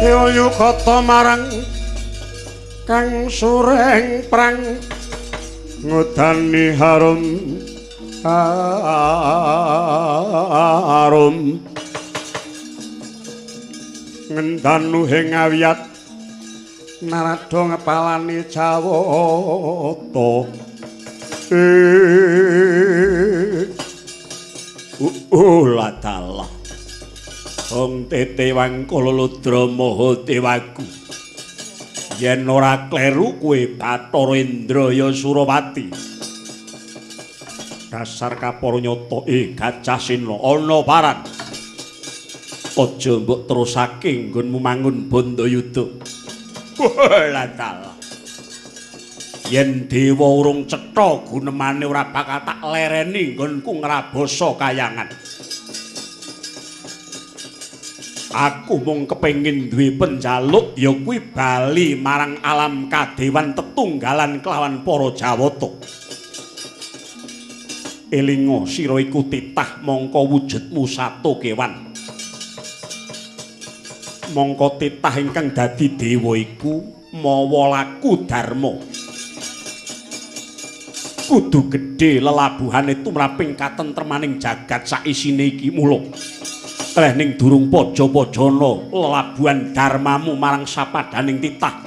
Dewa yukata marang kang sureng prang ngudani harum harum ngendanu ing awiyat narada ngepalani Jawata. Ladalah Hong tete wangkala ludra maha dewaku. Yen ora kleru kowe Bathara Indra ya Surawati. Dasar kapara nyata Gajah Sena ana paran. Aja mbok terusake nggonmu mangun Bandayuda. Ladalah. Yen dewa urung cetha gunemane ora bakal tak lereni nggonku ngrabasa kayangan. Aku mung kepengin duwe penjaluk ya kuwi bali marang alam kadewan tetunggalan kelawan para Jawata. Elinga sira iku titah mongko wujudmu sato kewan. Mongko titah ingkang dadi dewa iku mawa laku dharma. Kudu gedhe lelabuhane tumraping katentremaning jagat saisine iki mula. Leh ning durung paja-pajana lelabuhan dharmamu marang sapadaning titah.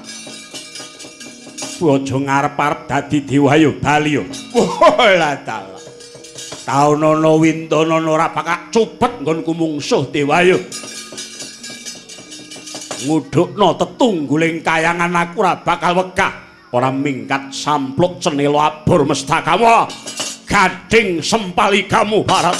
Kowe aja ngarep-arep dadi dewa ayo bali yo. Ladalah. Taunana windanana ora bakal cupet nggonku mungsuh dewa ayo. Ngudhukna tetungguling kayangan aku ora bakal wegah. Ora mingkat sampluk cenela abur mestakamu. Gading sempalikamu Barat.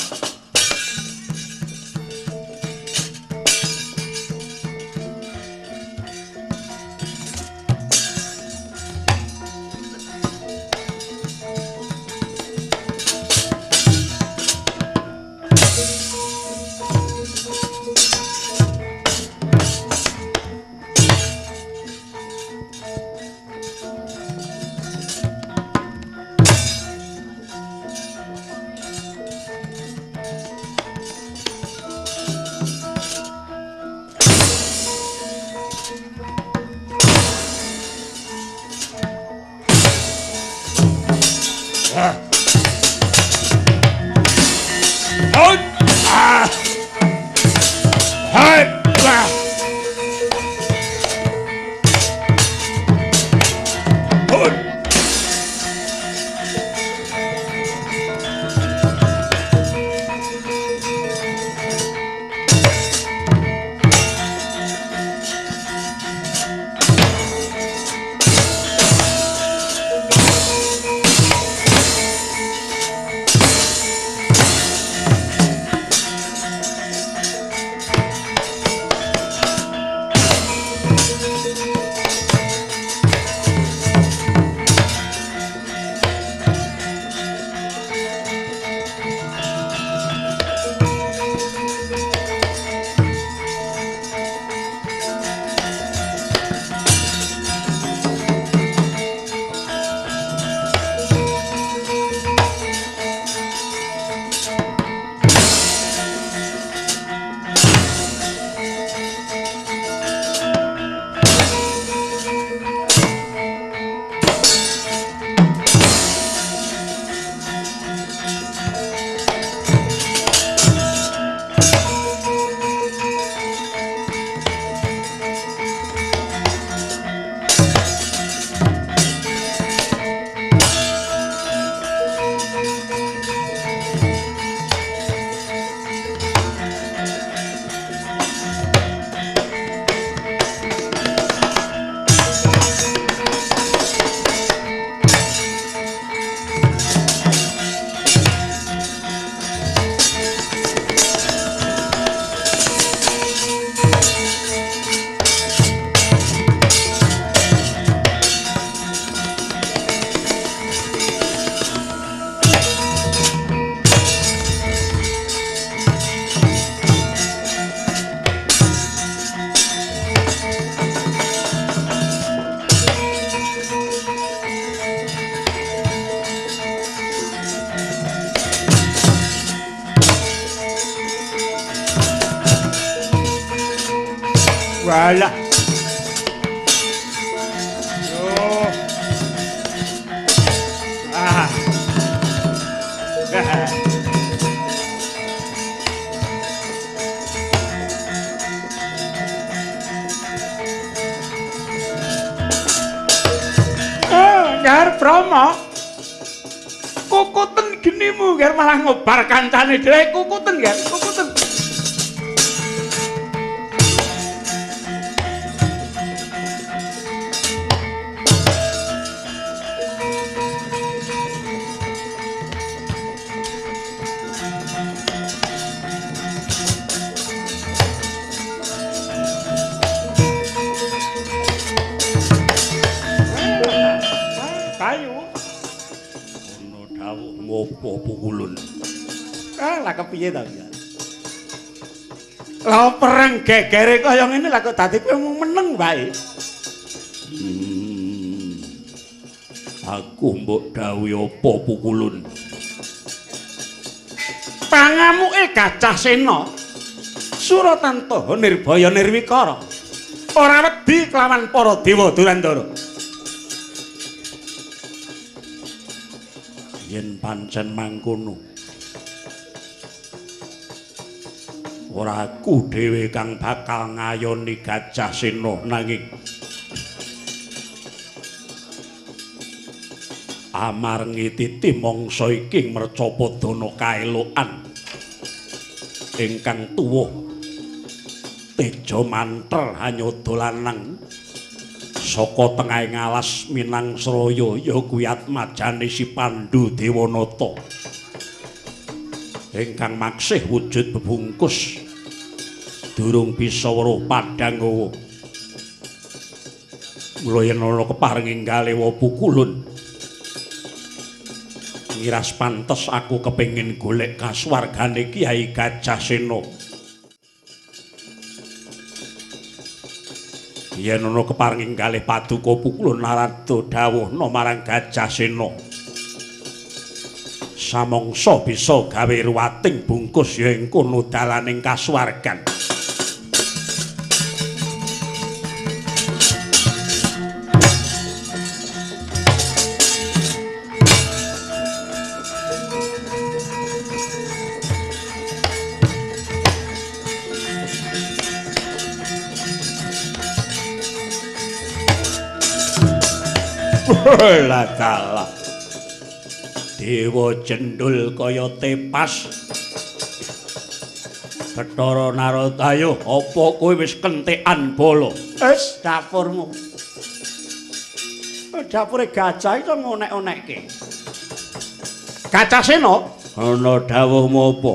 Walah. Ger Brahma. Kukuten genimu ger malah ngobar kancane dhewe kukuten ger, kukuten. Ngopo pukulun? Ah, lah kepiye ta ya? Lah perang gegere kaya ngene lah kok dadi kowe mung meneng wae. Aku mbok dawuhi apa pukulun? Pangamuke Gajah Sena. Suratantaha nirbaya nirwikara. Ora wedi kelawan para dewa Durandara. Yen pancen mangkono, ora aku dhewe kang bakal ngayoni Gajah Sena, nanging amargi titi mangsa iki mercapadana kaelokan ingkang tuwuh teja manter hanyada lanang saka tengahing alas Minangsraya ya kuwi atmajane si Pandhu Dewanata ingkang maksih wujud bebungkus durung bisa weruh padhang gawa. Mula yen ana kepareng enggalewa pukulun ngiras pantes aku kepengin golek kasuwargane Kyai Gajah Sena. Yen ana kepareng galih paduka pukulun Narada dawuhna marang Gajah Sena. Samangsa bisa gawe ruwating bungkus ya ing kono dalaning kasuwargan. Lah dalah. Dewa jendul kaya tepas. Bathara Narada, ayo apa kowe wis kentekan bala? Wis dapurmu. Dapure gajah iso ngonek-onekke. Gajah Sena, ana dawuhmu apa?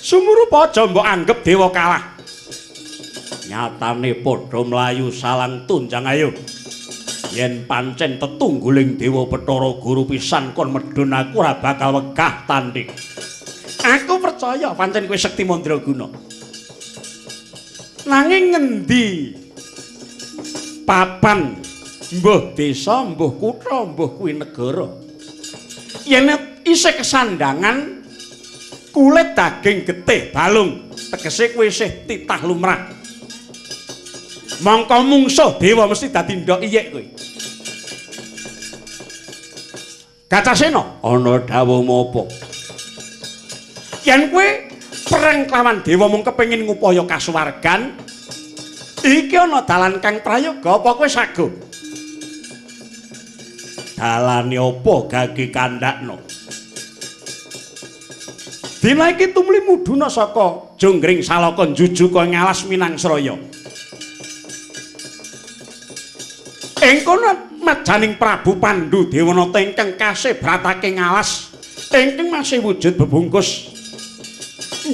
Sumurupa aja mbok anggep dewa kalah. Nyatane padha mlayu salang tunjang ayo. Yen pancen tetungguling Dewa Bathara Guru pisan kon medhun aku ora bakal wegah tandhing. Aku percaya pancen kowe sekti mandraguna. Nanging ngendi papan mbuh desa, mbuh kutha, mbuh kuwi negara. Yen isih kesandangan kulit daging getih balung, tegese kowe isih titah lumrah. Mongko mungsuh dewa mesti dadi ndok iyik kowe. Gajah Sena, ana dawuhmu apa? Yen kowe perang kelawan dewa mung kepengin ngupaya kasuwargan, iki ana dalan kang prayoga, apa kowe sago? Dalane apa gage kandhakno? Dina iki tumli mudhuna saka Jonggring Salaka njujuka ing alas Minangsraya. Ing kono majaning Prabu Pandhu Dewanata ingkang kasih bratake ngalas ingkang masih wujud bebungkus.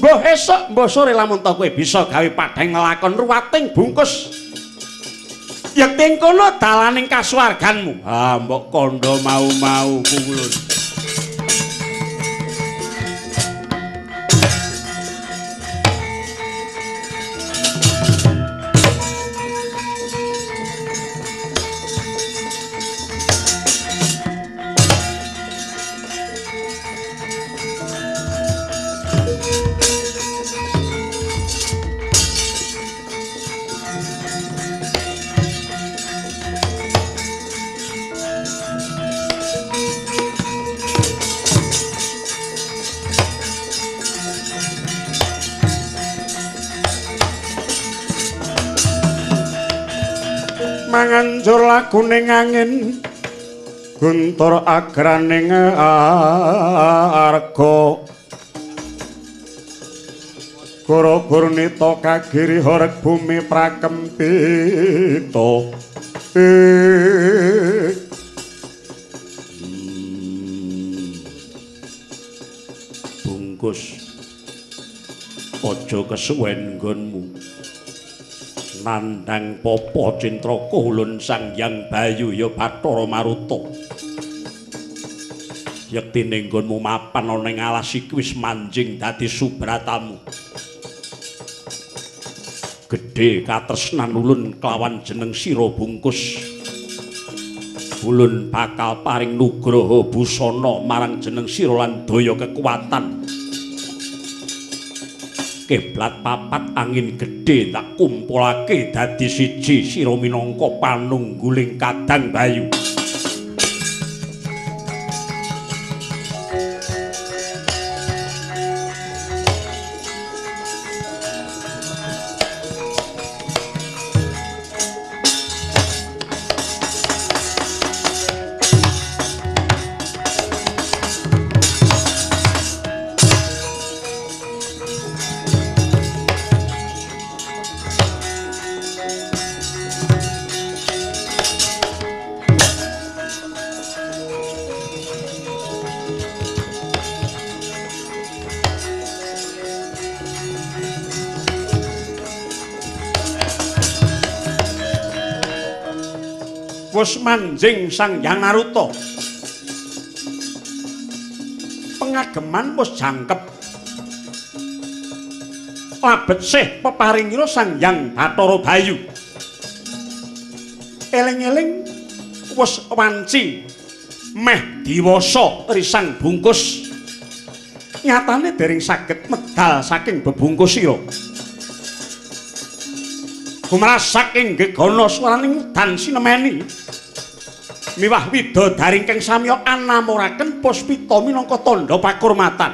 Mbah esuk mbah sore lamun ta kowe bisa gawe padhang nglakon ruwating bungkus. Yekti ing kono dalaning kasuwarganmu. Ah, mbok kandha mau-mau pukulun. Manganjur laguning angin guntur agraning arga Goro gurnita kagiri horeg bumi prakempita. Bungkus aja kesuwen nggonmu. Nandhang popo cintraka ulun Sang Hyang Bayu ya Bathara Maruta. Yektine nggonmu mapan ana ing alas iki wis manjing dadi subratamu. Gedhe katresnan ulun kelawan jeneng sira Bungkus. Ulun bakal paring nugraha busana marang jeneng sira lan daya kekuatan. Kiblat papat angin gedhe tak kumpulake dadi siji sira minangka panungguling Kadang Bayu. Wis manjing Sang Hyang Naruta. Pengageman wis jangkep. Labet sih peparingira Sang Hyang Bathara Bayu. Eling-eling wis wanci meh diwasa risang bungkus. Nyatane dereng saged medal saking bebungkus sira. Gumrasak ing gegana swaraning udan sinemeni. Miwah widodari ingkang samya anamuraken puspita minangka tandha pakurmatan.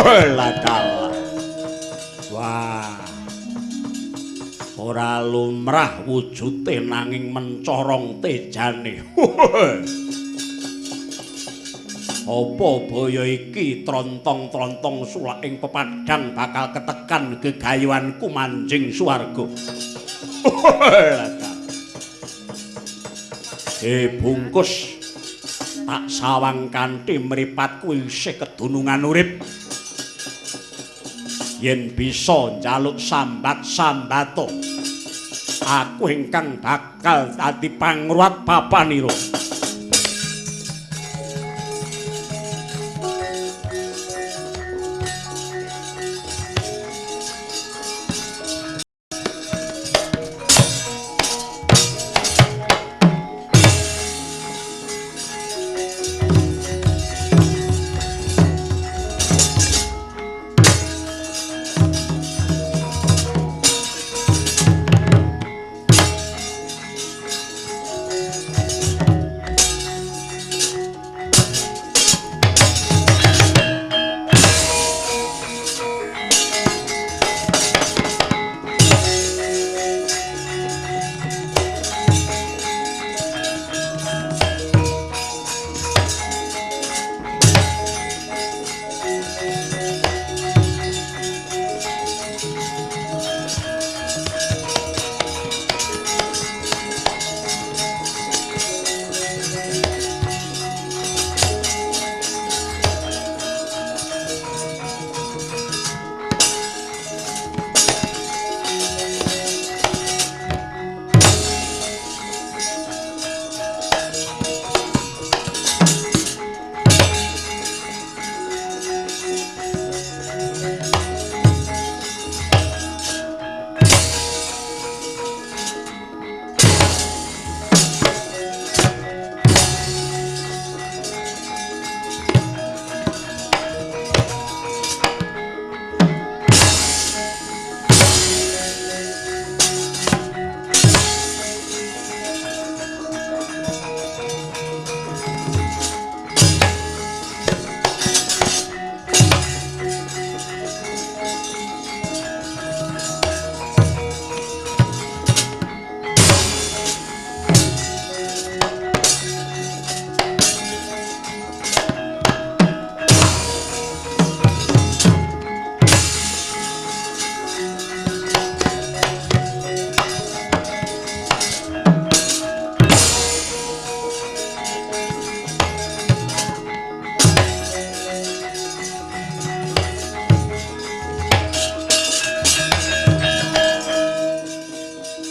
Ladalah. Wah. Ora lumrah wujute nanging mencorong tejane. Apa baya iki trontong-trontong sulak ing pepadang bakal ketekan gegayuhanku manjing swarga. He Bungkus, tak sawang kanthi mripatku isih kedunungan urip. Yen bisa njaluk sambat-sambato, aku ingkang bakal dadi pangruwat papanira.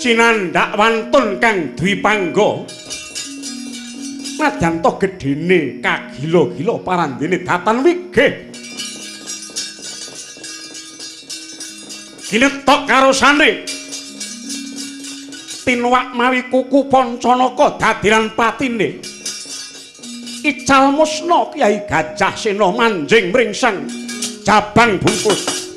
Sinandhak wantun kang dwipangga. Nadyan to gedhene kagila-gila parandene datan wigih. Ginetok karosane. Tinuwak mawi kuku Pancanaka dadiran patine. Ical musna Kyai Gajah Sena manjing mringseng jabang bungkus.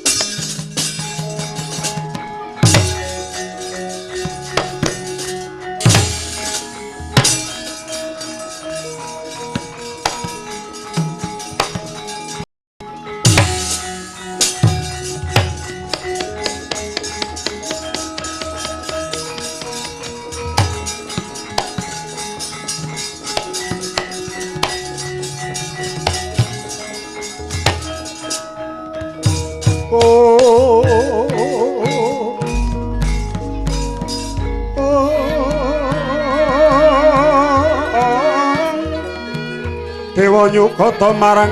Dewa nyukata marang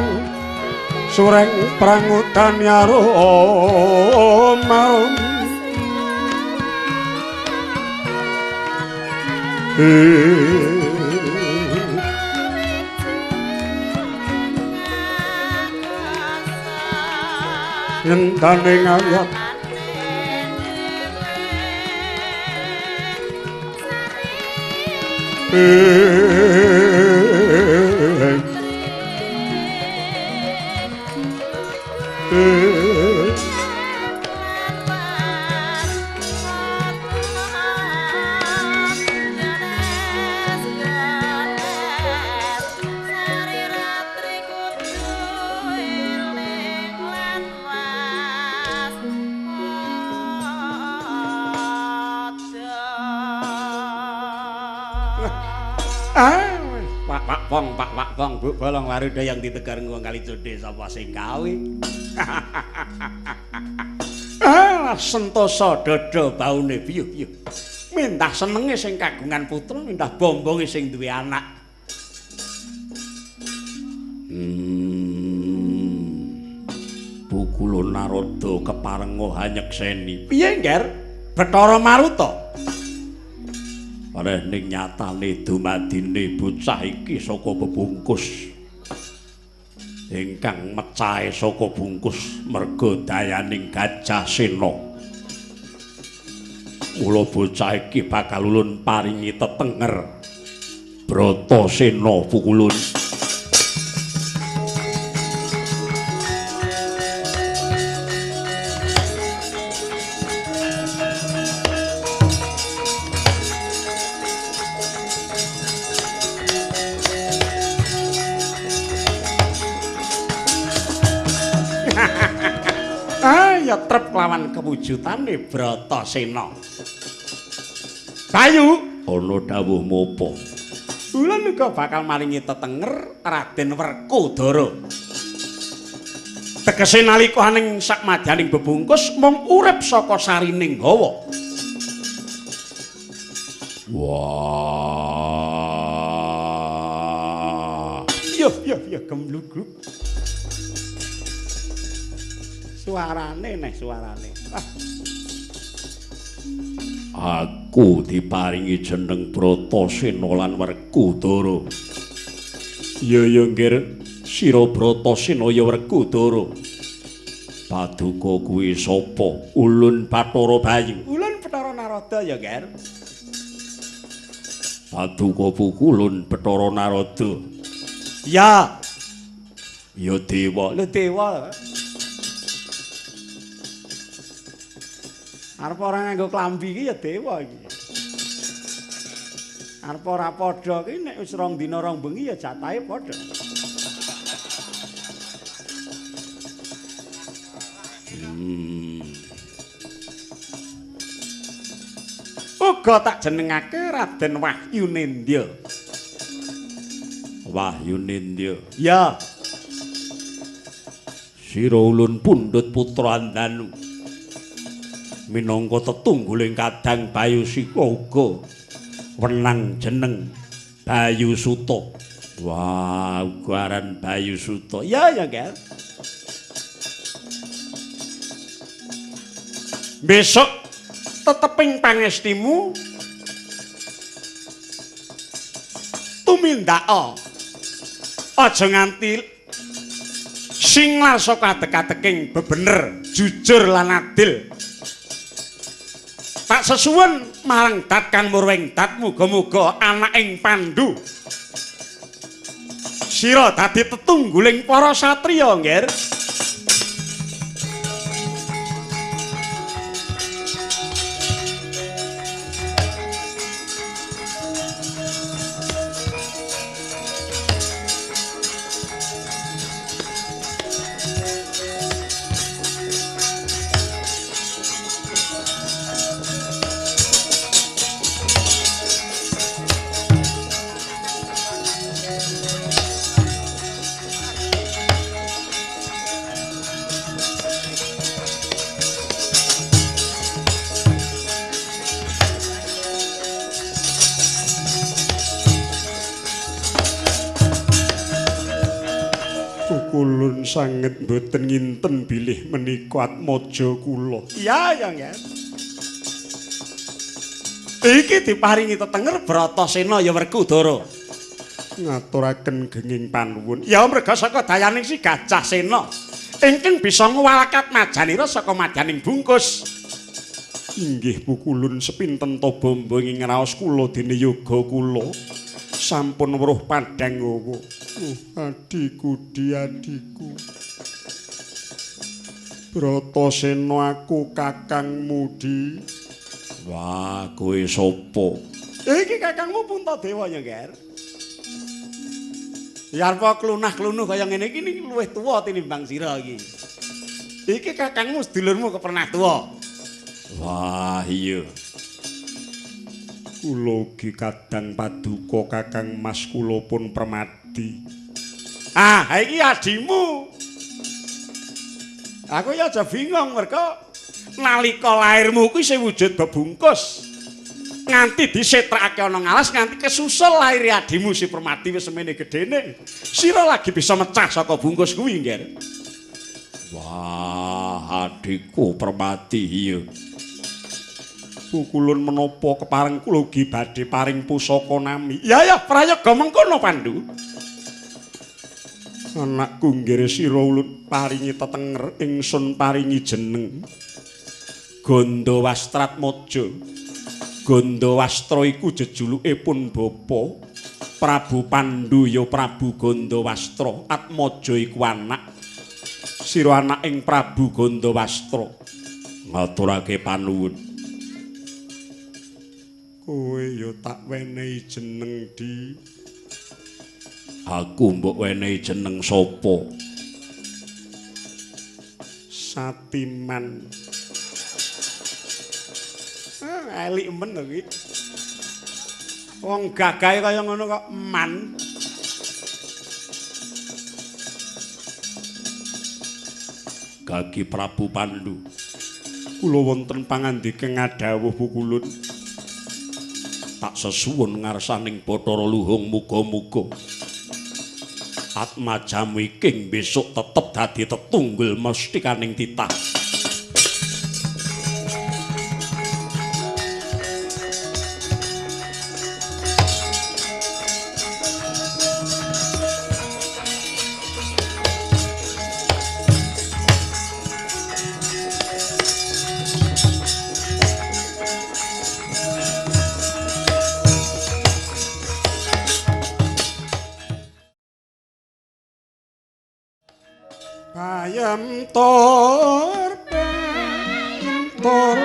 sureng prangutan yaro marum. Ngentane ngayat Pak Pong, Bu Bolong Waruda yang ditegar nguwong kali codhe sapa sing gawe. Ah, sentosa dada baune biyuh-biyuh. Mindah senenge sing kagungan putra, mindah bombonge sing duwe anak. Bukulun Narada keparenga hanyekseni. Piye, Ngger? Bathara Maruta. Pareh ning nyatane dumadine bocah iki saka bebungkus ingkang mecahe saka bungkus merga dayaning Gajah Sena. Mula bocah iki bakal ulun paringi tetenger Bratasena pukulun. Ya trep lawan kewujudane Bratasena. Bayu, ana dawuh mopo? Ulun uga bakal maringi tetenger Raden Werkudara. Tegese nalika ning sakmadyaning bebungkus mung urip saka sarining hawa. Wah. Yo yo yo gemlugluk. Suarane neh suarane. Aku diparingi jeneng Bratasena lan Werkudara. Ya ya nggir, sira Bratasena ya Werkudara. Paduka kuwi sapa? Ulun Bathara Bayu. Ulun Bathara Narada ya, Ngger. Paduka pukulun Bathara Narada. Ya. Ya dewa. Lho dewa. Arep ora nganggo klambi iki ya dewa iki. Arep ora padha iki nek wis rong dina rong bengi ya jatahe padha. Uga tak jenengake Raden Wahyu Nindya. Wahyu Nindya. Ya. Sira ulun pundhut putra Andanu. Minangka tetungguling kadang Bayu Sika uga wenang jeneng Bayu Suta. Wah, uga aran Bayu Suta. Ya ya, Ger. Besok Teteping pangestimu tumindaka. Aja nganti singlar saka adeg-adeking bebener, jujur lan adil. Tak sesuwun marang dat kang murwing dat, muga-muga anaking Pandu sira dadi tetungguling para satriya, Ngger. Kulun sanget mboten nginten bilih menika atmaja kula. Iya, ya, Ngger. Iki diparingi tetenger Bratasena ya Werkudara. Ngaturaken genging panuwun. Ya merga saka dayaning si Gajah Sena ingkang bisa ngwalakat majanira saka majaning bungkus. Inggih pukulun sepinten ta bombo ing ngraos kula dene yoga kula sampun weruh padhang hawa. Adhiku di adhiku Bratasena aku kakangmu di. Wah, kowe sapa? Iki kakangmu Puntadewa ya, Ngger. Ya arep klunah-klunuh kaya ngene iki luwih tuwa tinimbang sira iki. Iki kakangmu sedulurmu kepernah tuwa. Wah, iya. Kula ugi kadang paduka Kakang Mas kula pun Permadi. Ah, iki adimu. Aku ya aja bingung mergo nalika lairmu kuwi isih wujud bebungkus. Nganti disetrakake ana ngalas nganti kesusul laire adimu si Permadi wis semene gedene. Sira lagi bisa mecah saka bungkus kuwi, Ngger. Wah, adikku Permadi iya. Pukulun menapa kepareng kula ugi badhe paring pusaka nami. Ya ya, prayoga mengkono Pandu. Anakku nggih sira ulun paringi tetenger, ingsun paringi jeneng Gandawastratmaja. Gandawastra iku jejuluke pun bapa Prabu Pandu ya Prabu Gandawastra. Atmaja iku anak. Sira anaking Prabu Gandawastra. Ngaturake panuwun. Kowe ya tak wenehi jeneng di. Aku mbok wenehi jeneng sapa? Satiman. Ah, elik men to iki. Wong gagahe kaya ngono kok man. Gagi Prabu Pandu. Kula wonten pangandika ngadhawuh pukulun. Tak sesuwun ngarsaning Bathara Luhung muga-muga atmajamu iki besok tetep dadi tetunggul mestikaning titah. Bayem tor bayem tor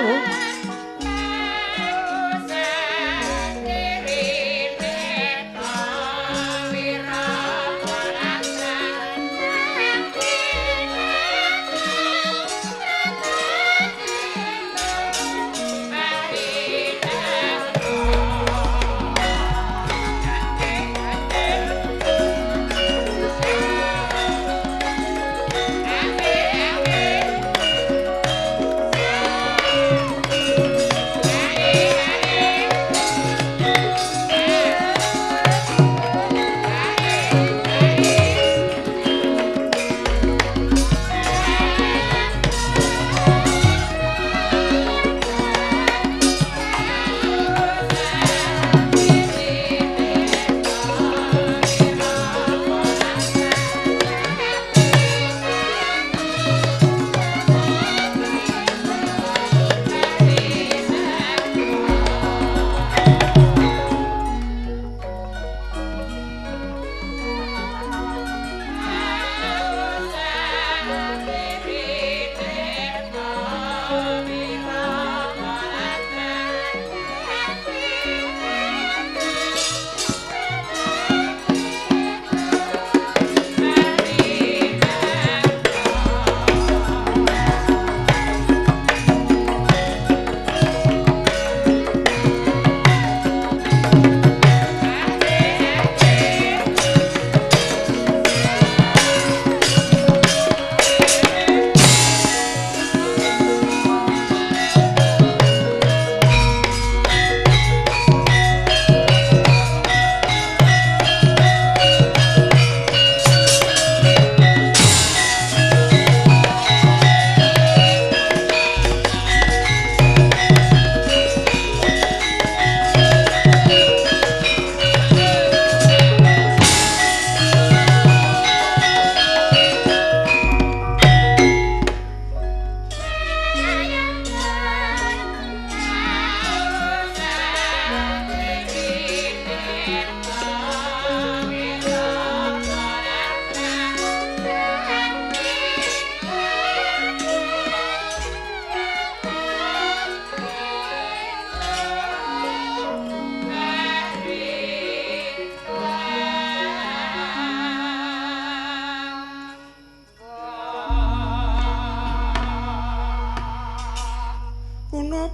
Thank you.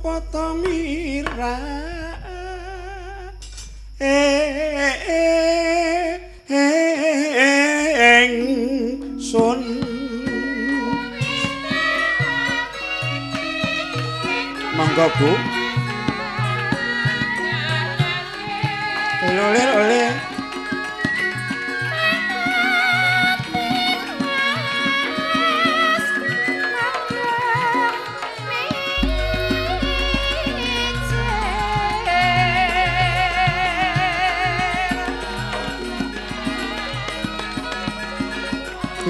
Apa to mira ingsun. Monggo Bu. Lole lole.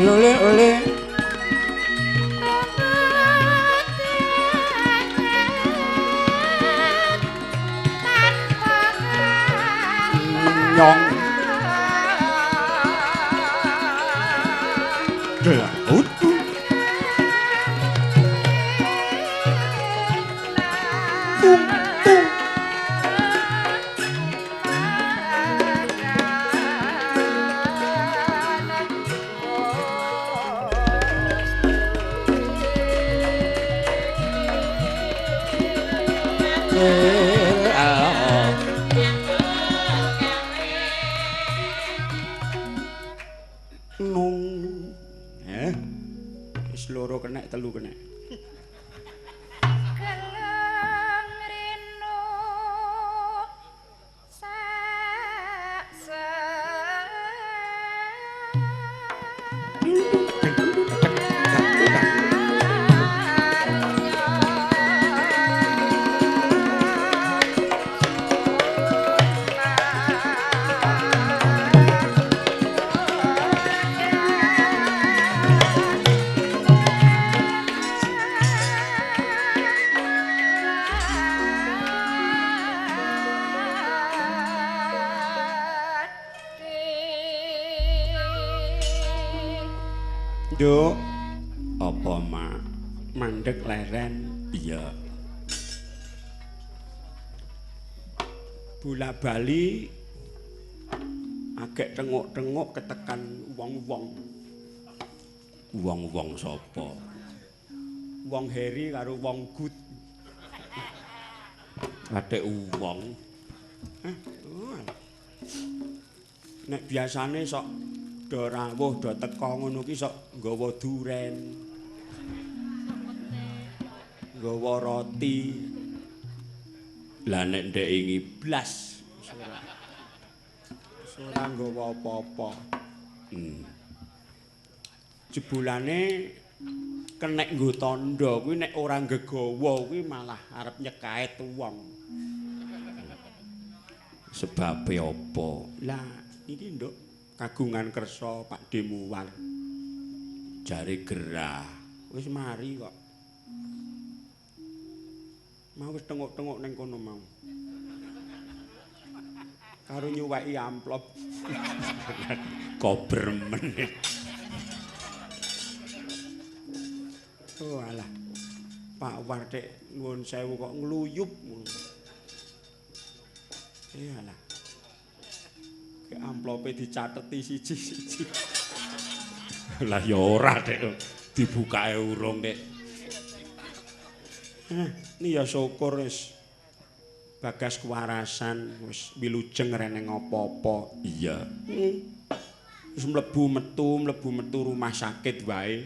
Lole lole. Nyong. Delaut. Tung tung. Nung. Wis loro kenek telu kenek. Geleng rino sak Nduk, Apa, Mak? Mandek leren. Iya. Bola bali agek tenguk-tenguk ketekan wong-wong. Wong-wong sapa? Wong Heri karo wong Gut. Atik wong. Nek biasane sok do rawuh do teka ngono ki sok nggawa duren. Nggawa roti. Lah nek ndek ingi blas. Ora nggawa apa-apa. Jebulane kenek nggo tandha kuwi nek ora nggegawa kuwi malah arep nyekait wong. Sebabe apa? Lah iki Nduk kagungan kersa Pak Demuwar. Jare gerah. Wis mari kok. Mau wis tenguk-tenguk ning kono mau. Karo nyuweki amplop. Kober meneh. Oh alah. Pak War tek nuwun sewu kok ngluyup ngono. Iyalah. Ke amplope dicateti siji-siji. Lah ya ora tek dibukake urung tek. Ini ya syukur wis bagas kewarasan wis wilujeng reneng apa-apa. Iya. Wis mlebu metu rumah sakit wae.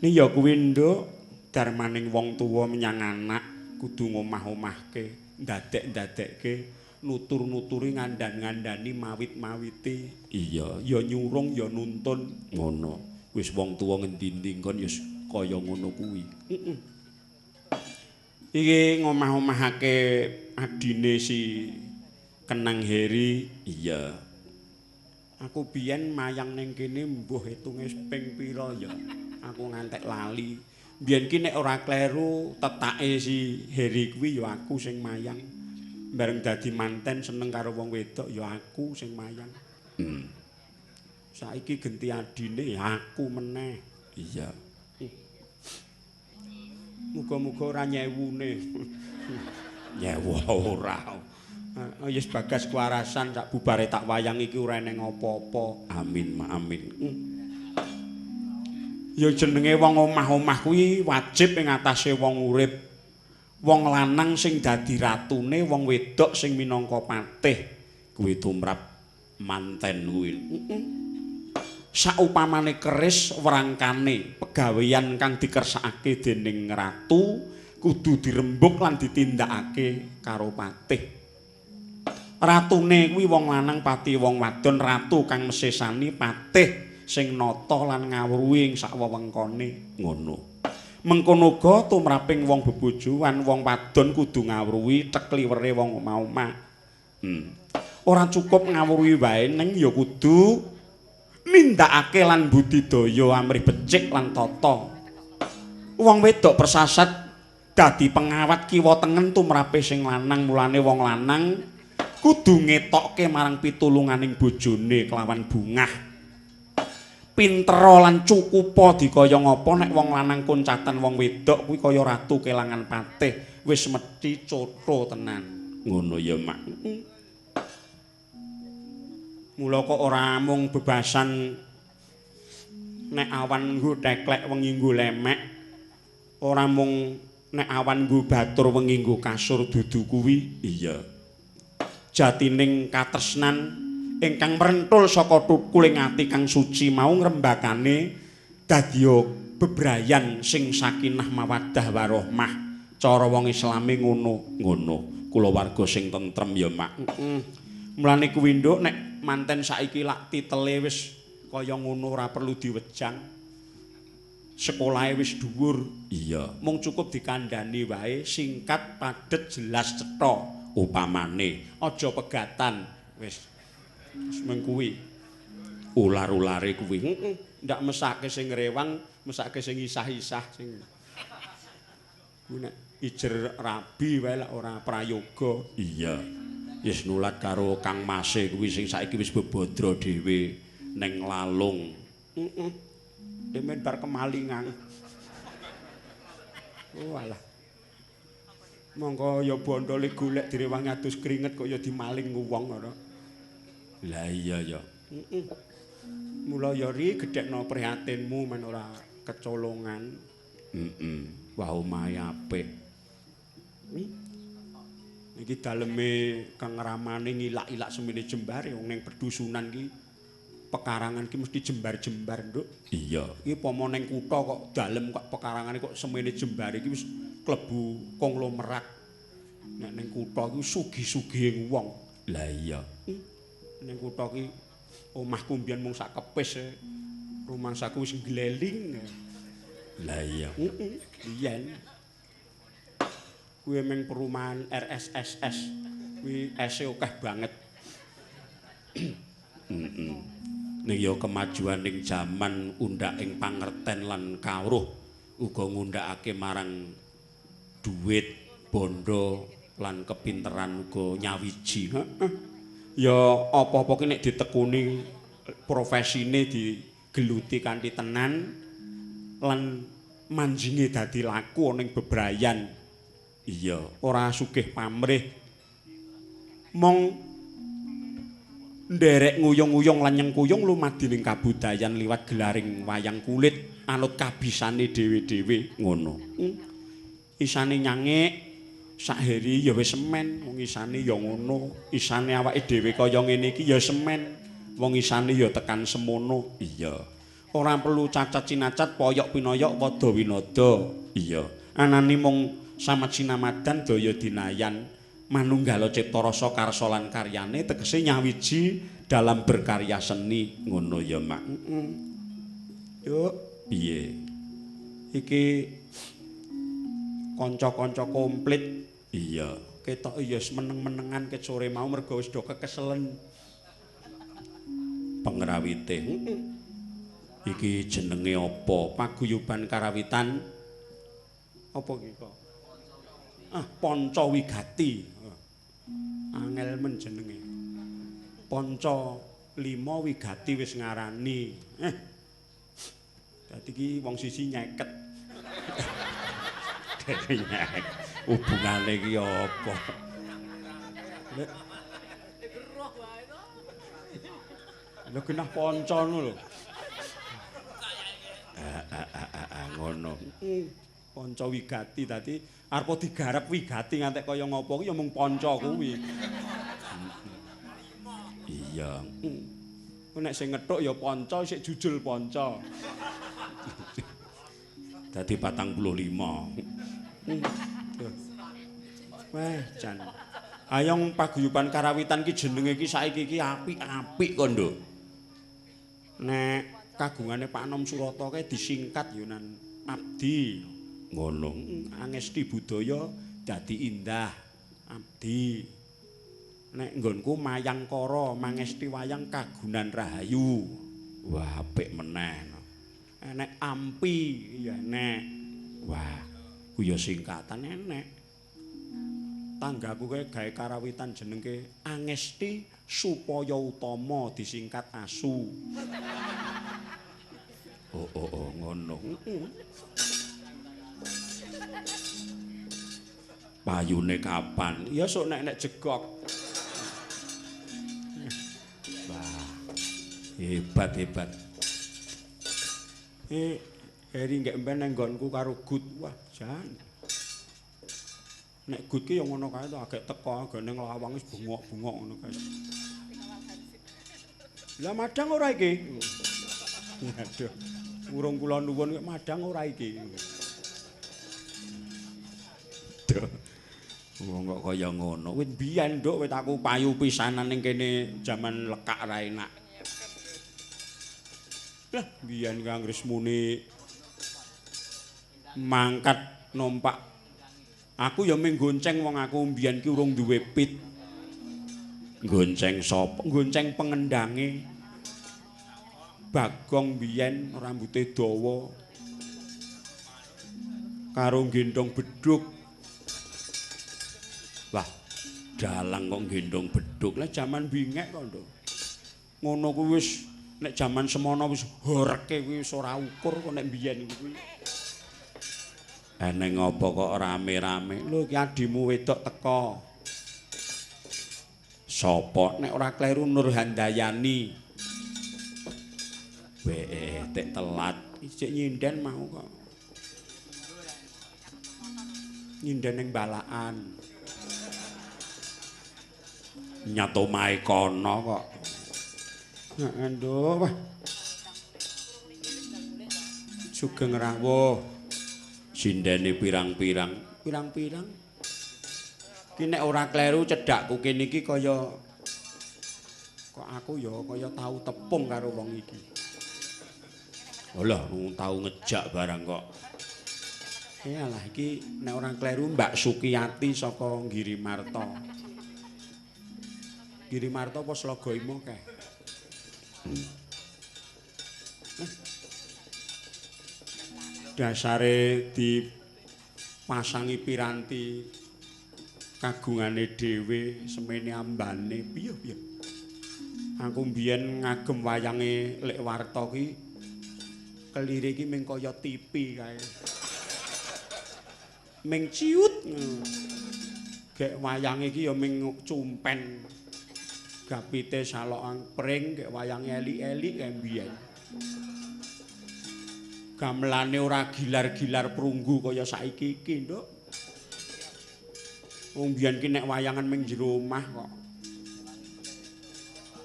Ini ya kuwi Nduk, darmaning wong tuwa menyang anak kudu ngomah-omahke, ndadek-ndadekke, nutur-nuturi, ngandhan-ngandhani, mawit-mawiti. Iya, ya nyurung ya nuntun ngono. Wis wong tuwa ngendi-endi kon ya kaya ngono kuwi. Iki ngomah-omahake adine si Kenang Heri. Iya. Aku biyen mayang ning kene mbuh hitunge ping pira ya. Aku ngantek lali. Biyen ki nek ora kleru tetake si Heri kuwi ya aku sing mayang. Bareng dadi manten seneng karo wong wedok ya aku sing mayang. Saiki genti adine ya aku meneh. Iya. Muga-muga ora nyewune. Nyewu ora. Wis bagas kewarasan sak bubare tak wayang iki ora eneng apa-apa. Amin, ma amin. Ya jenenge wong omah-omah kuwi wajib ing atase wong urip. Wong lanang sing dadi ratune, wong wedok sing minangka patih. Kuwi tumrap manten kuwi. Heeh. Saupamane keris wrangkane pegaweyan kang dikersakake dening ratu kudu dirembug lan ditindakake karo patih. Ratune kuwi wong lanang, pati wong wadon, ratu kang mesesani patih sing nata lan ngawruhi ing sak wewengkone. Ngono. Mengkono uga tumraping wong bebojoan, wong wadon kudu ngawruhi cekliwere wong omah-omah. Ora cukup ngawruhi wae ning ya kudu nindakake lan budidaya amrih becik lan tata. Wong wedok persasat dadi pengawat kiwa tengen tumrape sing lanang, mulane wong lanang kudu ngetokke marang pitulunganing bojone kelawan bungah. Pintera lan cukupa dikaya ngapa nek wong lanang koncatan wong wedok kuwi kaya ratu kelangan patih, wis mesti cotho tenan. Ngono ya, Mak. Mula kok ora mung bebasan nek awan nggo teklek wengi nggo lemek, ora mung nek awan nggo batur wengi nggo kasur dudu kuwi. Iya. Jatining katresnan ingkang merentul saka tukuling ati kang suci mau ngrembakane dadiya bebrayan sing sakinah mawaddah warahmah. Cara wong Islame ngono. Ngono. Kulawarga sing tentrem ya, Mak. Heeh. Mulane kuwi nduk nek manten saiki lak titele wis kaya ngono ora perlu diwejang. Sekolahe wis dhuwur. Iya. Mung cukup dikandhani wae, singkat, padhet, jelas, cetha. Upamane aja pegatan wis. Wis mung kuwi. Ular-ulare kuwi. Heeh. Ndak mesake sing ngrewang, mesake sing isah-isah sing kuwi nek ijer rabi wae lak ora prayoga. Iya. Wis nulat karo Kang Mase kuwi sing saiki wis bebodro dhewe ning Lalung. Heeh. Demen bar kemalingan. Oh alah. Monggo ya bondole golek direwangi adus kringet kok ya dimaling wong ngono. Lah iya ya. Heeh. Mula ya ri gedhekno prihatinmu men ora kecolongan. Heeh. Wah omahe apik. Iki daleme Kang Ramane ngilak-ilak semene jembare wong ning pedusunan ki pekarangan ki mesti jembar-jembar, Nduk. Iya. Iki pomo ning kutha kok dalem kok pekarangane kok semene jembare iki wis klebu konglomerat. Nek ning kutha iki sugih-sugihe wong. Lah iya. Ning kutha ki omahku mbiyen mung sak kepis. Rumangsaku wis ngleling. Lah iya. Heeh, biyen. Kuwi meng perumahan RSSS. Kuwi ese akeh banget. Heeh. Ning ya kemajuan ning jaman undhak ing pangerten lan kawruh uga ngundhakake marang duit, bondo lan kepinteran uga nyawiji. Heeh. Ya apa-apa ki nek ditekuni profesine digeluti kanthi tenan lan manjinge dadi laku ning bebrayan. Iya, ora sugih pamrih. Mong nderek nguyung-nguyung lan nyengkuyung lumadi ning kabudayan liwat gelaring wayang kulit anut kabisane dhewe-dhewe ngono. Isane nyangik sak heri ya wis semen, wong isane ya ngono, isane awake dhewe kaya ngene iki ya semen, wong isane ya tekan semono. Iya. Ora perlu cacat cinacat, poyok pinoyok, wada winada. Iya. Anane mung samat sinamadan daya dinayan manunggala cipta rasa karsa lan karyane tegese nyawiji dalam berkarya seni. Ngono ya, Mak. Heeh. Yuk, piye? Iki kanca-kanca komplit. Iya. Ketok ya meneng-menengan ket sore mau mergo wis do kekeselen pengrawite. Heeh. Iki jenenge apa? Paguyuban Karawitan. Apa iki kok? Ah, Panca Wigati. Angel men jenenge. Panca lima Wigati wis ngarani. Dadi iki wong siji nyeket. Hubungane iki apa? Lho genah panca ngono lho. Ngono. Panca wigati dadi arep digarap wigati ngantek kaya ngopo ki ya mung panca kuwi. Iya. Nek sing ngethuk ya panca, sik jujul panca. Dadi 45. Wah, jan. Ayong paguyuban karawitan ki jenenge ki saiki ki apik-apik kok, Nduk. Nek kagungane Pak Nom Surata kae disingkat ya nan Abdi. Ngono. Angesti budaya dadi indah. Abdi. Nek nggonku Mayangkara, mangesti wayang kagunan rahayu. Wah, apik meneh. Enek ampi ya enek. Wah, ku ya singkatan enek. Tanggaku kae gawe karawitan jenenge Angesti Supaya Utama disingkat ASU. Oh, ngono. Payune kapan? Ya sok nek nek jegok. Wah. Hebat. Heri nggek mben nang nggonku karo Gut. Wah, jan. Nek Gut ki ya ngono kae to, agek teko agek ning lawang wis bengok-bengok ngono kae. Lah madang ora iki? Aduh, urung kula nuwun kok madang ora iki. Duh. Wong kok kaya ngono. Wit biyen, Nduk, wit aku payu pisanan ning kene jaman lekak ra enak. Lah biyen Kang Rismune mangkat numpak. Aku ya mung gonceng wong aku mbiyen ki urung duwe pit. Gonceng sapa? Gonceng pengendange. Bagong biyen rambute dawa. Karo gendong bedhug. Wah, dalang kok gendong bedhug. Lah jaman bingek kok, Nduk. Ngono kuwi wis nek jaman semono wis horeke kuwi wis ora ukur kok nek biyen kuwi. Eneng apa kok rame-rame? Lho iki adimu wedok teko. Sapa? Nek ora kleru Nur Handayani. Weh, tek telat. Isik nyinden mau kok. Nyinden ning balaan. Nyat omahe kono kok. Heeh, Nduk. Wah. Sugeng rawuh. Sindene pirang-pirang. Pirang-pirang. Ki nek ora kleru cedhakku kene iki kaya kok aku ya kaya tau tepung karo wong iki. Alah, tau ngejak barang kok. Iyalah iki nek ora kleru Mbak Sukiyati saka Girimarta. Girimarta apa Slogohimo kae? Dasare dipasangi piranti kagungane dhewe semene ambane piye piye. Aku mbiyen ngagem wayange Lek Warta ki kelire iki mung kaya TV kae. Ming ciut. Gek wayange iki ya ming cumpen. Gapite salokan pring gek wayange elik-elik kae mbiyen. Gamelane ora gilar-gilar prunggu kaya saiki iki, Nduk. Wong biyen ki nek wayangan ming jero omah kok.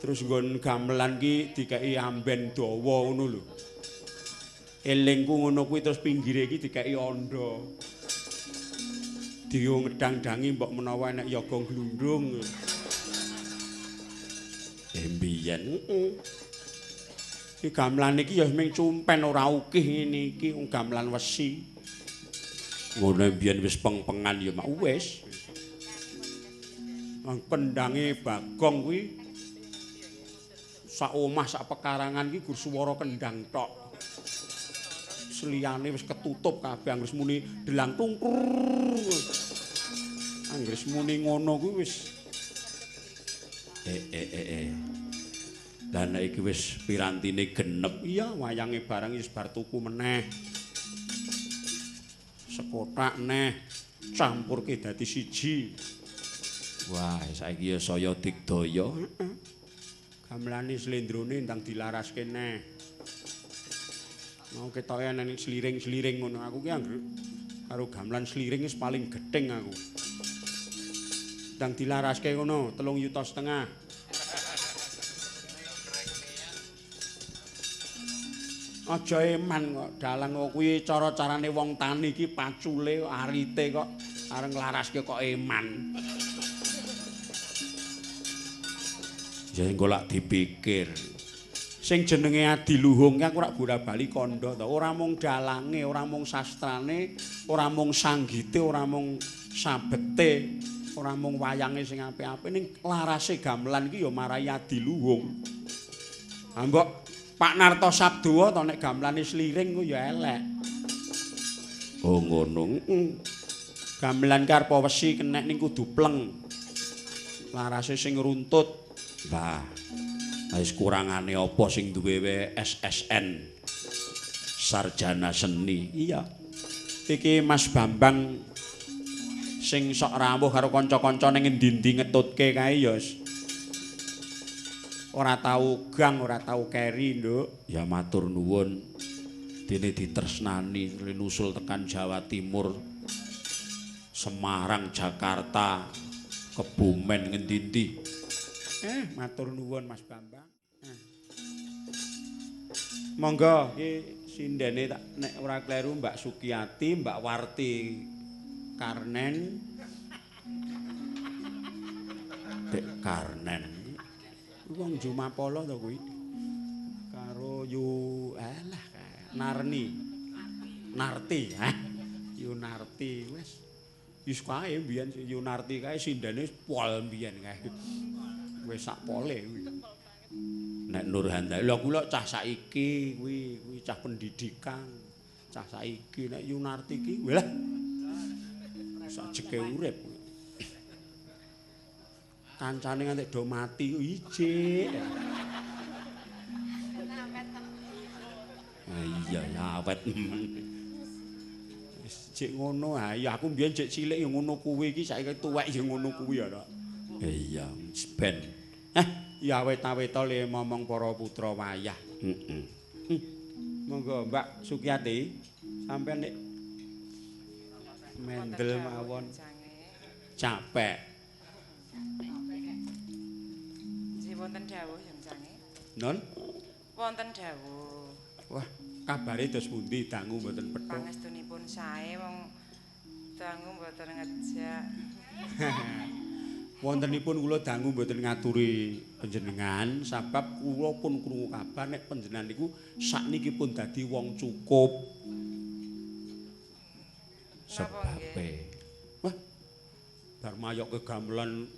Terus nggon gamelan ki dikeki amben dawa ngono lho. Elingku ngono kuwi terus pinggire iki dikeki andha. Diyo ngedang-dangi mbok menawa enek yoga glundung. Mbiyen heeh. Iki gamelan iki ya ming cumpen ora ukih ngene iki wong gamelan wesi. Ngono mbiyen wis peng-pengan ya mak wis. Wong kendange Bagong kuwi sak omah sak pekarangan iki gur swara kendang tok. Seliyane wis ketutup kabeh anggere muni delang tungkur. Anggere muni ngono kuwi wis Lah nek iki wis pirantine genep. Iya, wayange barang wis bar tuku meneh. Sekotak neh campurke dadi siji. Wah, saiki ya saya digdaya. Heeh. Gamelane slendrone ndang dilaraske neh. Mau ketoke ana ning sliring-sliring ngono. Aku ki anggere karo gamelan sliring wis paling gething aku. Ndang dilaraske ngono, 3,5 yuta. Aja eman kok dalang kok kuwi cara-carane wong tani iki pacule arite kok arep nglaraske kok eman. Ya engko lak dipikir. Sing jenenge adiluhung ki aku rak bola-bali kandha to. Ora mung dalange, ora mung sastrane, ora mung sanggite, ora mung sabete, ora mung wayange sing apik-apik ning larase gamelan iki ya marai adiluhung. Ha mbok Pak Narto Sabdowo to nek gamelane sliring ku ya elek. Oh ngono. Gamelan ki arep wesi kenek ning kudu pleng. Larase sing runtut. Lah, wis kurangane apa sing duwe SSN? Sarjana seni. Iya. Iki Mas Bambang sing sok rawuh karo kanca-kanca ning endi-endi ngetutke kae ya ora tau gang, ora tau keri, Nduk. Ya matur nuwun. Dene ditresnani nusul tekan Jawa Timur, Semarang, Jakarta, Kebumen ngendi-endi. Matur nuwun Mas Bambang. Monggo iki sindene tak nek ora kleru Mbak Sukiati, Mbak Warti Karnen. Dek Karnen. Wong Jumapala to kuwi. Karo Yu alah Narni. Narti, ha. Yu Narti wis. Wis kae mbiyen Yu Narti kae sindene pol mbiyen kae. Wis sak pole kuwi. Nek Nur Handayani lha kula cah saiki kuwi kuwi cah pendidikan. Cah saiki nek Yu Narti ki wah sak jeke urip. Kancane nganti do mati ijik. Iya ya awet. Wis jek ngono ha ya aku mbiyen jek cilik ya ngono kuwi iki saiki tuwek ya ngono kuwi ya ta. Iya ben. Ya awet-awet le momong para putra wayah. Heeh. Monggo Mbak Sukiati sampean nek mendel mawon. Capek. Nggih wonten dawuh yang cange. Non? Wonten dawuh. Wah, kabare dos pundi dangu mboten petuk. Pangestunipun sae wong dangu mboten ngejak. Wontenipun kula dangu mboten ngaturi panjenengan sabab kula pun krungu kabar nek panjenengan niku sakniki pun dadi wong cukup. Sebabe. Wah. Bar mayokke gamelan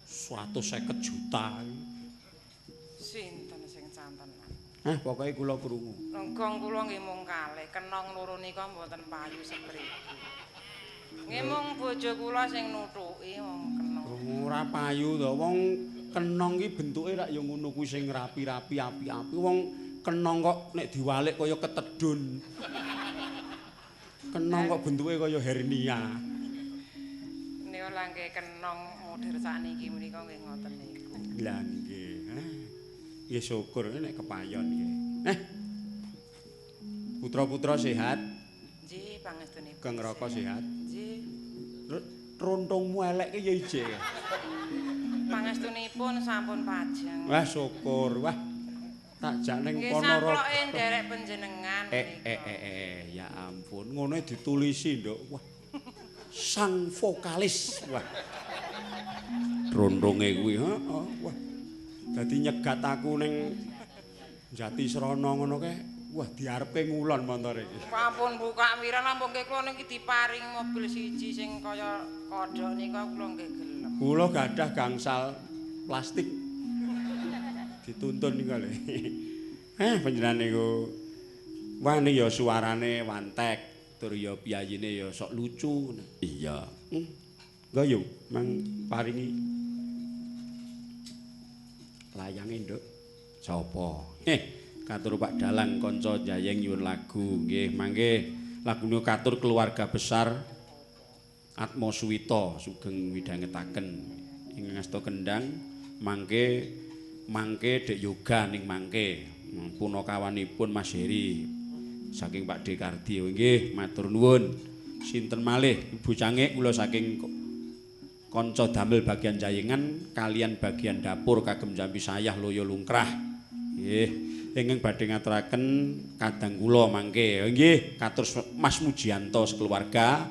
150 juta. Sinten sing cantenan? Pokoke kula krungu. Gong kula nggih mung kalih, kenong loro nika mboten payu sepriki. Nggih mung bojo kula sing nuthuki wong kenong. Ora payu to, wong kenong ki bentuke rak ya ngono kuwi sing rapi-rapi api-api. Wong kenong kok nek diwalik kaya ketedun. Kenong kok bentuke kaya hernia. Nika langke kenong model sakniki menika nggih ngoten niku. Lah nggih. Nggih syukur nek kepayon nggih. Putra-putra sehat? Nggih, pangestunipun. Kang Raka sehat? Nggih. Rontongmu elek ki ya ijik. Pangestunipun sampun pajeng. Wah syukur. Wah. Tak jak ning Ponorogo. Nggih samploke nderek panjenengan menika. Ya ampun, ngono ditulisi, Nduk. Wah. Sang vokalis. Wah. Rontonge kuwi, heeh. Wah. Dadi nyegat aku ning Jatisrana ngono kae. Wah, diarepke ngulon montore iki. Ampun buka wiran ampun nggih kula niki diparing mobil siji sing kaya kodhok nika kula nggih gelem. Kula gadah gangsal plastik. Dituntun niku lho. Panjenengan niku wah niki ya suarane wantek, tur ya piyayine ya sok lucu. Iya. Nggo yo mang paringi layange, Nduk. Sapa? Katur Pak Dalang kanca jayeng nyuwun lagu nggih mangke lagune katur keluarga besar Atma Suwita sugeng midhangetaken ing ngasta kendang mangke mangke Dek Yoga ning mangke punakawanipun Mas Heri Saking Pak Dekardi nggih, matur nuwun. Sinten malih Ibu Cangik kula saking kanca damel bagian jayengan kalian bagian dapur kagem jampi sayah loyo lungkrah. Nggih, ingkang badhe ngaturaken kadang kula mangke. Nggih, katur Mas Mujianto sekeluarga.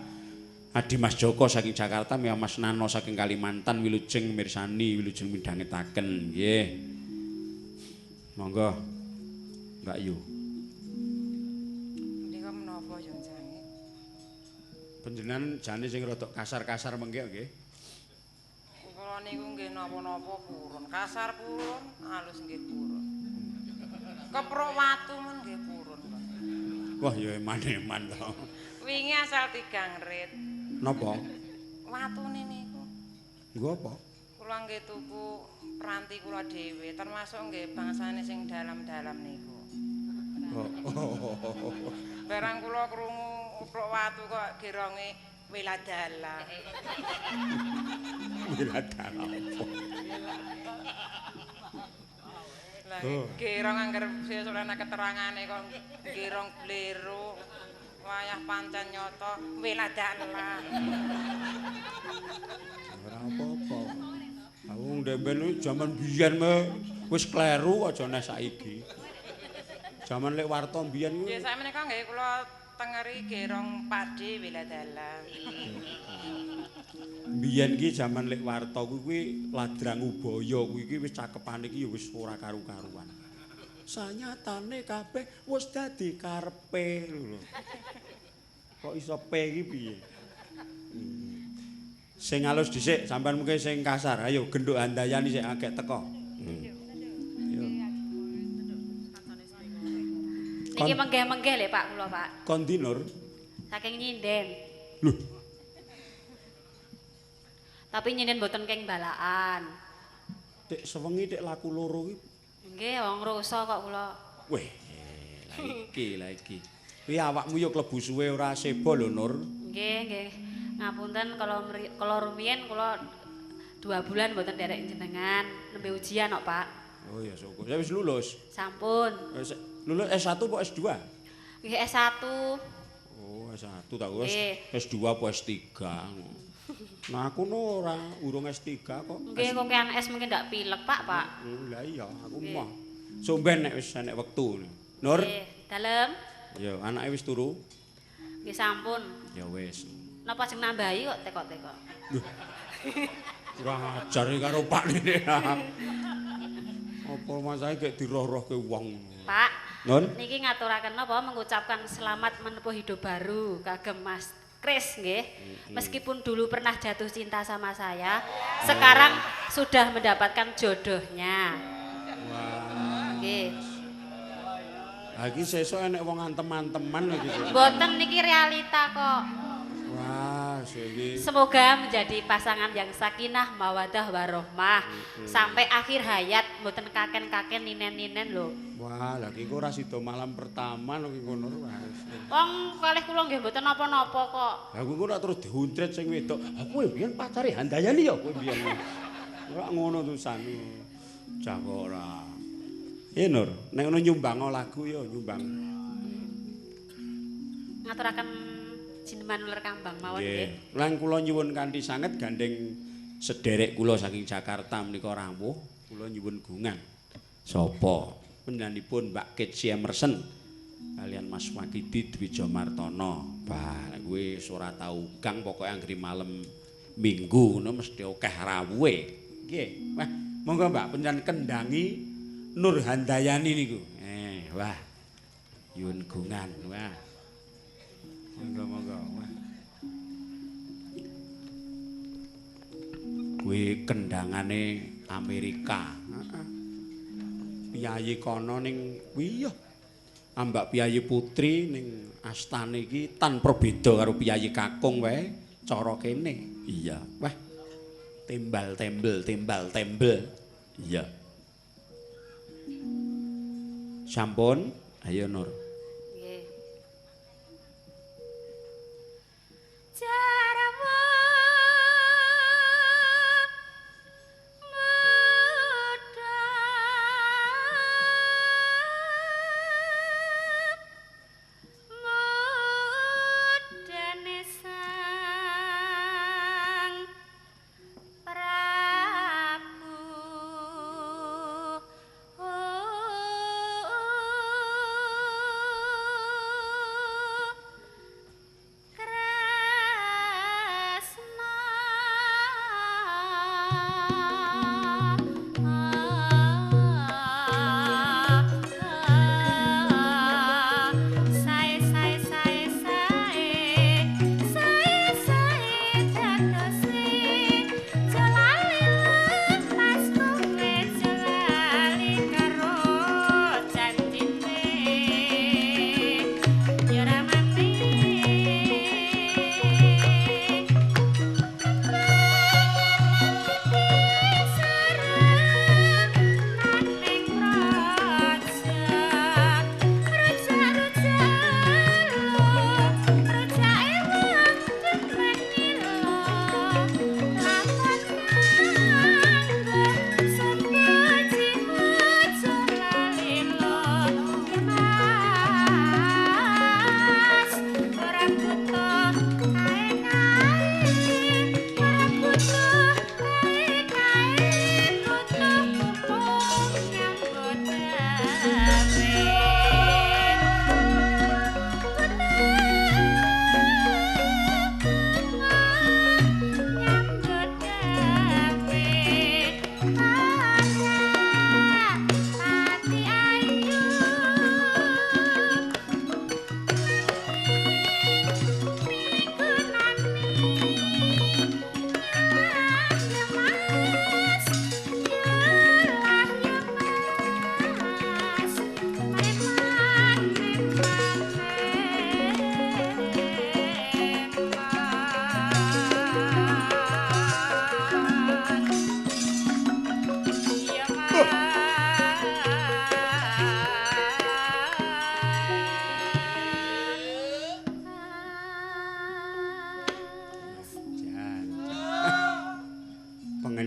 Adi Mas Joko saking Jakarta, Mia Mas Nano saking Kalimantan, wilujeng mirsani, wilujeng midhangetaken. Nggih. Monggo. Mbak Yu. Menika menapa yo Cangik? Panjenengan jane sing rada kasar-kasar mengke nggih. Kula niku nggih napa-napa purun, kasar purun, alus nggih purun. Keprok watu men nggih purun. Wah ya eman-eman to. Wingi asal tigang rit. Napa? Watune niku. Nggo apa? Kula nggih tuku peranti kula dhewe, termasuk nggih bangsane sing dalam-dalam niku. Oh. Barang kula krungu upruk watu kok geronge weladala. Weladala apa? Lah gerong angger sesuk ana keterangane kok gerong blero. Wayah pancen nyata weladala. Ora apa-apa. Aku ndemben jaman biyen wis kleru aja neh saiki. Jaman lek warta biyen kuwi. Nggih sakmenika nggih kula tengeri gerong Pakde weladala. Biyen ki jaman lek warta kuwi ladrang ubaya kuwi ki wis cakepane ki ya wis ora karu-karuan. Sanyatane kabeh wis dadi karepe lho. Kok iso pe iki piye? Sing alus dhisik, sampean mungkin sing kasar. Ayo genduk Handayani sik akeh teko. Yo. Niki menggeh-menggeh lho Pak kula Pak. Kondi Nur? Saking nyinden. Lho. Tapi nyinden mboten keng balaan. Dik sewengi dik laku loro iki. Nggih, wong rusa kok kula. Weh, lha iki, Kuwi awakmu yo klebu suwe ora sebo lho Nur. Nggih, nggih. Ngapunten kalau rumiyin kula 2 bulan mboten nderek jenengan, nembe ujian kok, Pak. Oh ya syukur. Saya wis lulus. Sampun. Wis lulus S1 apa S2? Nggih S1. Oh, S1 ta wis S2 apa S3. Nah aku no ora urung S3 kok. Nggih kokean S mungkin ndak pilek, Pak, Pak. Lah iya, aku moh. Somben nek wis enek wektu. Nur. Nggih, dalem. Ya, anake wis turu. Nggih sampun. Ya wis. Napa sing nambahi kok tekok-tekok. Lho. Kurang ajar iki karo Pak nene. Apa masahe gek diroh-rohke wong. Pak. Nun? Niki ngaturaken napa mengucapkan selamat menempuh hidup baru kagem Mas Kris nggih. Meskipun dulu pernah jatuh cinta sama saya, sekarang sudah mendapatkan jodohnya. Wah. Nggih. Lah iki sesuk enek wong antem-anteman lho iki. Mboten niki realita kok. Wah, iki. Semoga menjadi pasangan yang sakinah, mawadah, warohmah sampai akhir hayat, mboten kaken-kaken ninen-ninen lho. Wah, lha iki ora sida malam pertama lho iki ngono. Wong kalih kula nggih mboten napa-napa kok. Lah kuwi ora terus diuntrit sing wedok. Aku mbiyen pacare Handayani ya kowe mbiyen. Ora ngono tulisan. Cah kok ora. Nur, nek ngono nyumbang lagu ya nyumbang. Ngaturaken jineman uler kambang mawon nggih. Lan kula nyuwun kanthi sanget gandeng sederek kula saking Jakarta menika rawuh, kula nyuwun gungan. Sapa? Panjenenganipun Mbak Ketsi Emerson kalian Mas Wakidi Dwijo Martono. Bah, nek kuwi wis ora tau gang pokoke anggere malem Minggu ngono mesti akeh rawuhe. Nggih. Wah, monggo Mbak panjenengan kendangi Nur Handayani niku. Wah. Nyuwun gungan. Wah. Monggo monggo. Wah. Kuwi kendangane Amerika. Heeh. Piyayi kono ning kuwi ya. Ambak piyayi putri ning astane iki tanpa beda karo piyayi kakung wae cara kene. Iya. Wah. Tembal tembel, tembal tembel. Iya. Sampun, ayo Nur. Nggih. Jarwo muda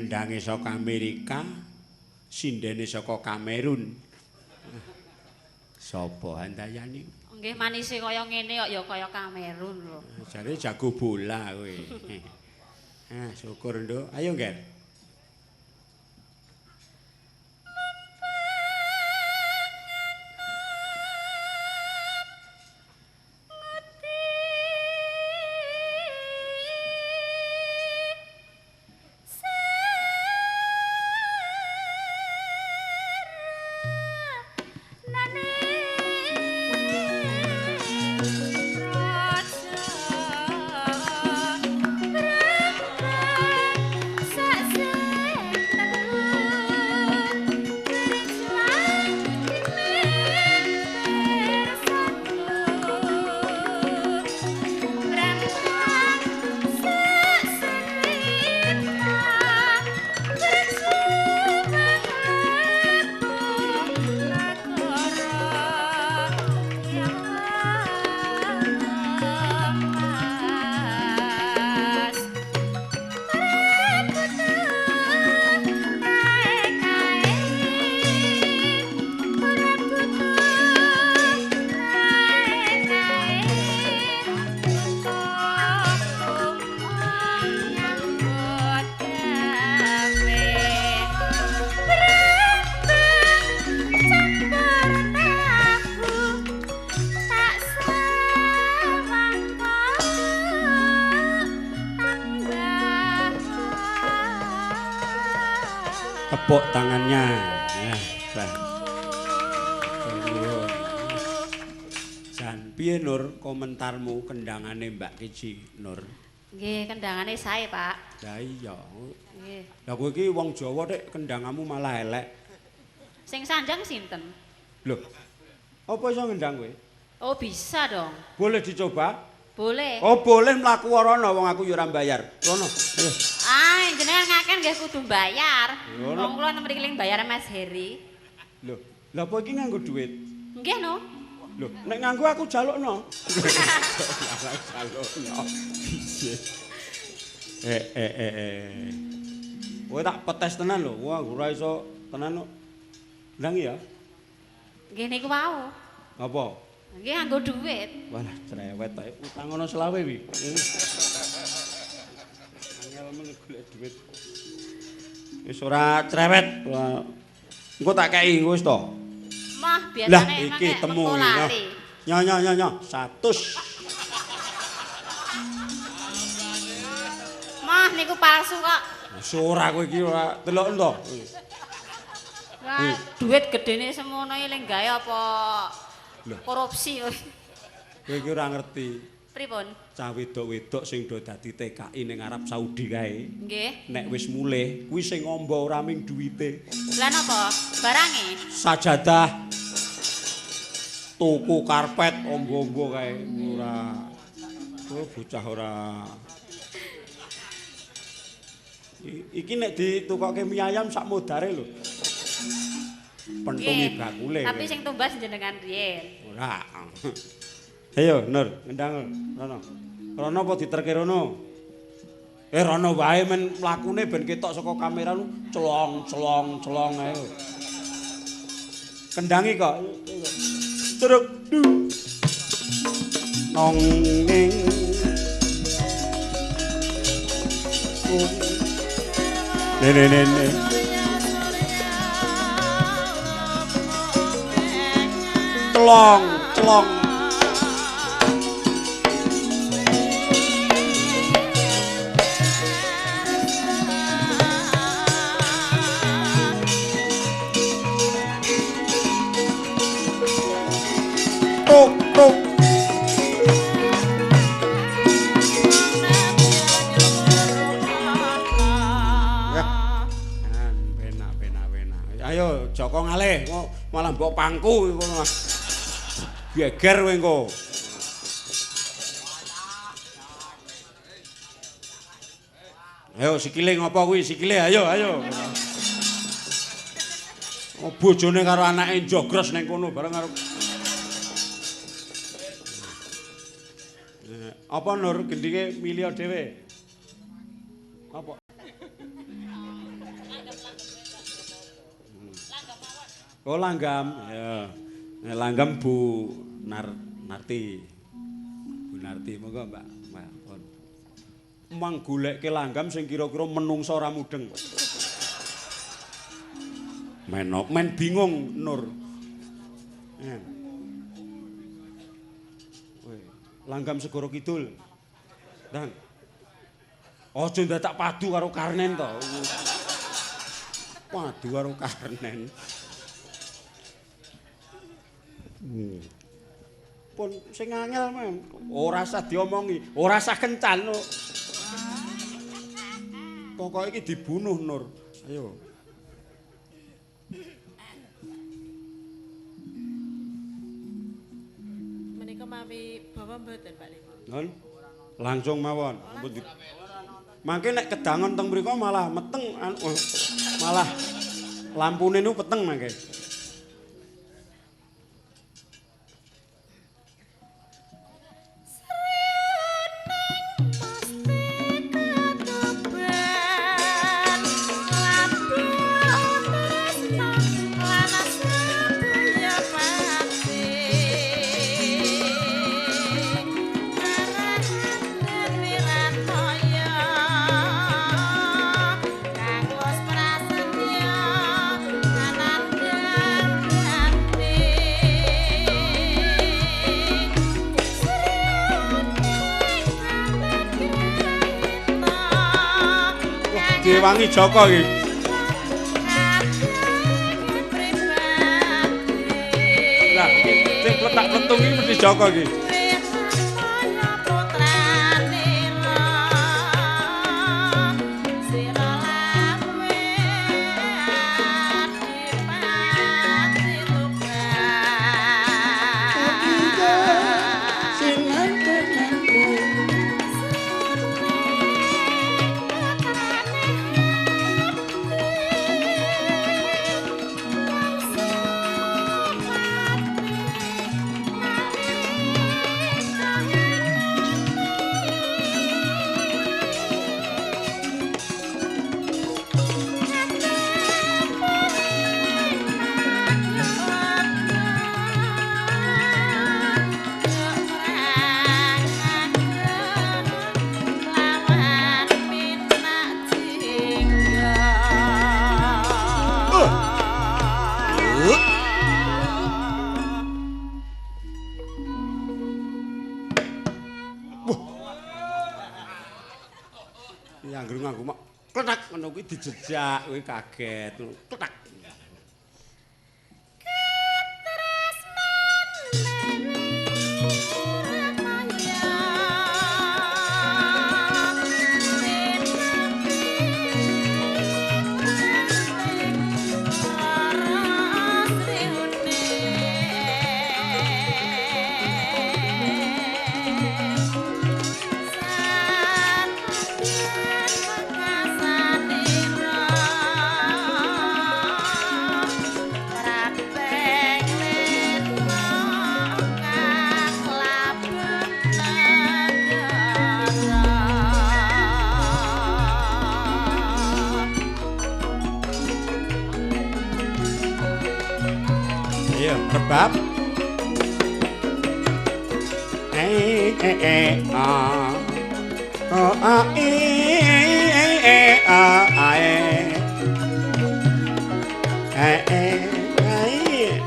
Ngendange saka Amerika, sindene saka Kamerun. Sapa Handayani? Nggih manise kaya ngene kok ya kaya Kamerun lho. Jare jago bola kowe. Ah, syukur, Nduk. Ayo, Ngger. Tepuk tangannya. Ya, bah. Jan piye Nur komentarmu kendangane Mbak Kiji Nur? Nggih, kendangane sae, Pak. Lah iya. Nggih. Lah kowe iki wong Jawa tek kendangamu malah elek. Sing sanjang sinten? Lho. Apa iso ngendang kowe? Oh, bisa dong. Boleh dicoba? Boleh. Oh, boleh mlaku rono wong aku ya ora mbayar. Rono. Ayo. Ah, jenengan ngaken nggih kudu mbayar. Lho, Wong kula nembe keling bayar Mas Heri. Lho, lha apa iki nganggo duit? Nggih no. Lho, nek nganggo aku jalukno. Jalukno. Piye? Kowe tak petes tenan lho. Wah, ora iso tenan kok. Ndang ya? Nggih niku wau. Apa? Nggih nganggo duit. Walah, cerewet ae. Utang ana selawe wi. Angel men golek duit. Wis ora cerewet. Engko tak kei wis to. Mah Lah biasane emang iki nek temu mengko iki. lali. Nyo nyo nyo nyo 100. Mah niku palsu kok. Wis ora kowe iki ora delok to. Wah, duit gedene semono iki lek gawe apa Loh. korupsi. Kowe iki ora ngerti. Pripun? Cah wedok-wedok sing do dadi TKI ning Arab Saudi kae. Nggih. Nek wis mulih, kuwi sing ngombo ora ming duwite. Lah napa? Barange? Sajadah, tuku karpet ombo-ombo kae ora. Oh, bocah ora. Iki nek ditukoke mie ayam sak modare lho. Pentungi Nggih. bakule. Tapi sing tumbas jenengan riyen. Ora. Ayo, Nur, ngendang rono. Rono apa diterke rono? Rono wae men mlakune ben ketok saka kamera nu celong celong celong ae. Kendangi kok. Truk du. Nong ning. Ne ne ne ne. Celong, celong. Tuk, tuk. Ya. Penak, penak, penak. Ayo Joko ngalih, malah mbok pangku iku malah. Geger kowe engko. Ayo sikile ngopo kuwi sikile ayo ayo. Oh, bojone karo anake njogros ning kono bareng karo. Apa Nur gendinge milih dhewe? Apa? Oh langgam, ya. Langgam Bu Narti. Bu Narti monggo Mbak. Mbak pun. Mang golekke langgam sing kira-kira menungsa ora mudeng. Menok men bingung Nur. Weh, langgam Segara Kidul. Ndang. Aja ndadak padu karo Karnen to. Padu karo Karnen. Pun sing angel men, ora usah diomongi, ora usah kencan. Pokoke iki dibunuh Nur. Ayo. Menika mawi bawa mboten Pak Limo? Nun. Langsung mawon. Mangke nek kedangon teng mriku malah meteng malah lampune niku peteng mangke. Diwangi Joko iki. Lah iki sing pletak-pletung iki mesti Joko iki. Dijejak kowe kaget. Kletak. Rebab. E e e a o a i e a a e e e i.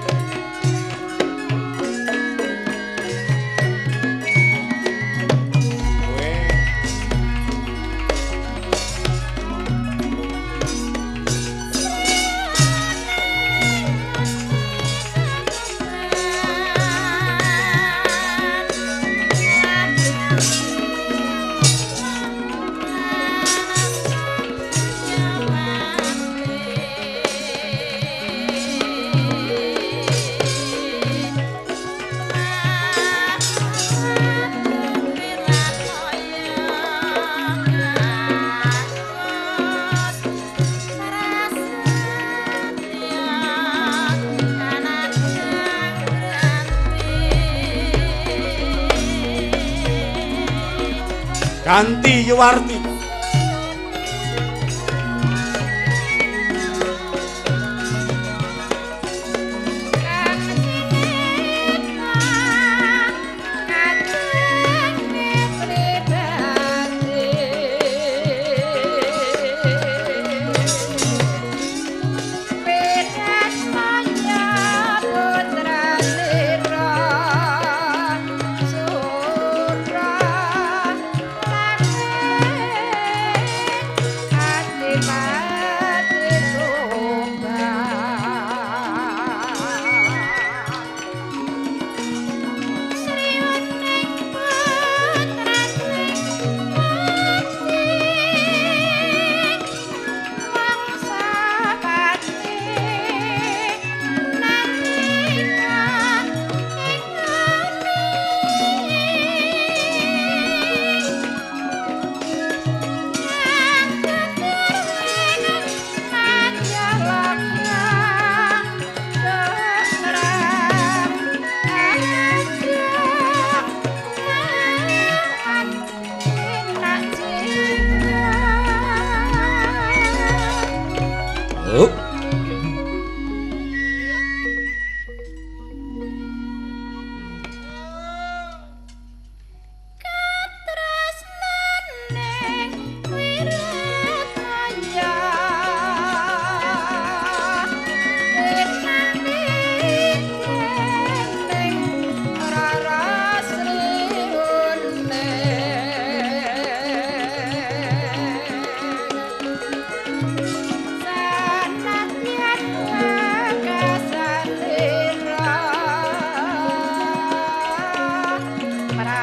Ganti Yuwarti.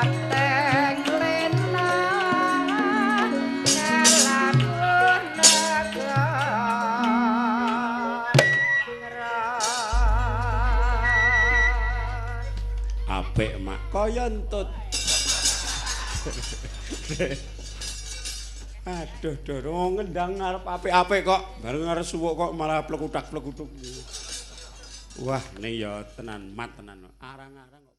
Jateng lena ngalamun negara. Apik, Mak. Kaya entut. Aduh, Doro ngendang ngarep apik-apik kok, bareng arep suwuk kok malah plekutak-plekutuk. Wah, ini ya tenan mat tenan. Arang-arang kok.